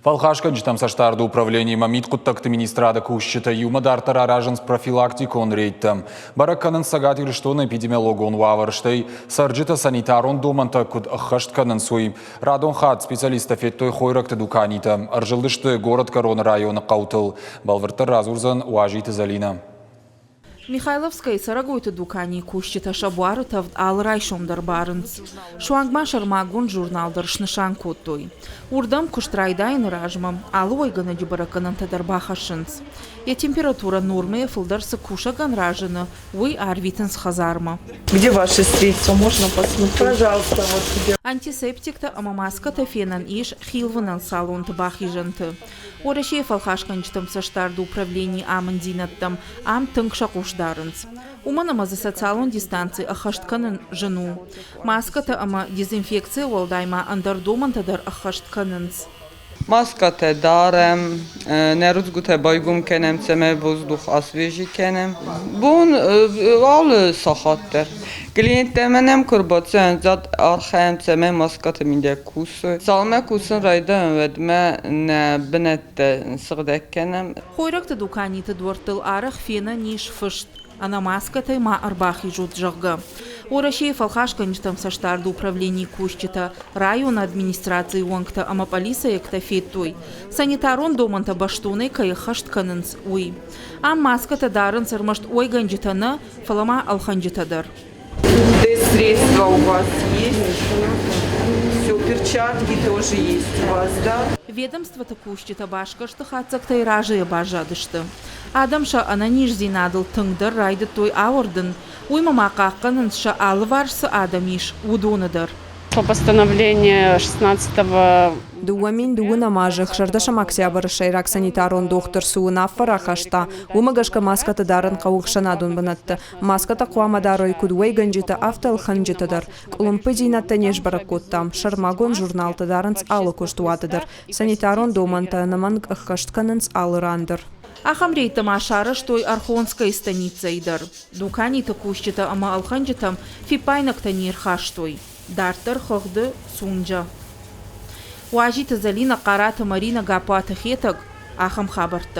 Фӕлхасгӕнджытӕм цӕстдарды управлениимӕ мидхъуыддӕгты министрады кусджытӕ иумӕ дарддӕр аразынц профилактикон рейдтӕ. Бӕрӕг кӕнынц Цӕгат Ирыстоны эпидемиологон уавӕр, стӕй цӕрджытӕ санитарон домӕнтӕ куыд ӕххӕст кӕнынц, уый. Радон хатт специалисттӕ федтой хойрӕгты дуканитӕ, ӕрзылдысты горӕтгӕроны районы хъӕутыл. Бӕлвырддӕр радзурдзӕн Уазиты Зӕлинӕ. Михайловскӕйы цӕрӕгойты дуканийы кусджытӕ сӕ буары тӕвд алы райсом дӕр барынц. Суанг ма сӕрмагонд журнал дӕр снысан кодтой. Уырдӕм куыст райдайыны размӕ алы уӕйгӕнӕджы бӕрӕггӕнӕнтӕ дӕр бахӕссынц. Йӕ температурӕ нормӕйӕ фылдӕр цы кусӕгӕн разыны, уый арвитынц хӕдзармӕ. Где ваши средства? Можно посмотреть? Пожалуйста, вот где. Антисептиктӕ ӕмӕ маскӕтӕ фенӕн ис хилвынӕн салонты бахизӕнты. Уӕрӕсейы фӕлхасгӕнджытӕм цӕстдарды управленийы амынддзинӕдтӕм ам тынг сӕ хъус дарынц. Уымӕн ӕмӕ дзы социалон дистанци ӕххӕст кӕнын зын у. Маскӕтӕ ӕмӕ дезинфекцийӕ уӕлдай ма ӕндӕр домӕнтӕ дӕр ӕххӕст кӕнынц. Маскӕтӕ дарӕм, нӕ рудзгуытӕ байгом кӕнӕм, цӕмӕй воздух освежи кӕнӕм. Бон алы сахат дӕр. Клиенттӕ мӕнӕм куы ӕрбацӕуынц, уӕд архайӕм, цӕмӕй маскӕты мидӕг кусой. Цалынмӕ кусын райдайӕм, уӕдмӕ нӕ бынӕттӕ сыгъдӕг кӕнӕм. Хойрӕгты дуканиты дуӕрттыл арӕх фенӕн ис фыст ӕнӕ маскӕтӕй ма ӕрбахизут, зӕгъгӕ. Уӕрӕсейы фӕлхасгӕнджытӕм цӕстдарды управленийы кусджытӕ, районы администрацийы уӕнгтӕ ӕмӕ пъӕлицӕйӕгтӕ федтой, санитарон домӕнтӕ бӕстонӕй кӕй ӕххӕст кӕнынц, уый. Ам маскӕтӕ дарынц ӕрмӕст уӕйгӕнджытӕ нӕ, фӕлӕ ма ӕлхӕнджытӕ дӕр. Средства у вас есть? Все, перчатки тоже есть у вас, да? Ведомствоты кусджытӕ басгӕрсты хатдзӕгтӕй разыйӕ баззадысты. Адӕм сӕ ӕнӕниздзинадыл тынгдӕр райдыдтой ауӕрдын, уыимӕ ма хъахъхъӕнынц сӕ алыварс цы адӕм ис, уыдоны дӕр. По постановлению 16 2002 азы 16 октябры сӕйраг санитарон дохтыр цы уынаффӕ рахаста, уымӕ гӕсгӕ маскӕтӕ дарын хъӕуы ӕхсӕнадон бынӕтты. Маскӕтӕ хъуамӕ дарой куыд уӕйгӕнджытӕ, афтӕ ӕлхӕнджытӕ дӕр. Къуылымпыдзинӕдтӕ не сбӕрӕг кодтам. Сӕрмагонд журналтӕ дарынц алы куыстуаты дӕр. Санитарон домӕнтӕ ӕнӕмӕнг ӕххӕст кӕнынц алы ран дӕр. Ахӕм рейдтӕ ма сарӕзтой Архонскӕйы станицӕйы дӕр. Дуканиты кусджытӕ ӕмӕ ӕлхӕнджытӕм фиппаинӕгтӕ не рхастой. Дарддӕр хыгъды Сунджа. Уазиты Зӕлинӕ, Хъараты Маринӕ, Гаппуаты Хетӕг. Ахӕм хабӕрттӕ.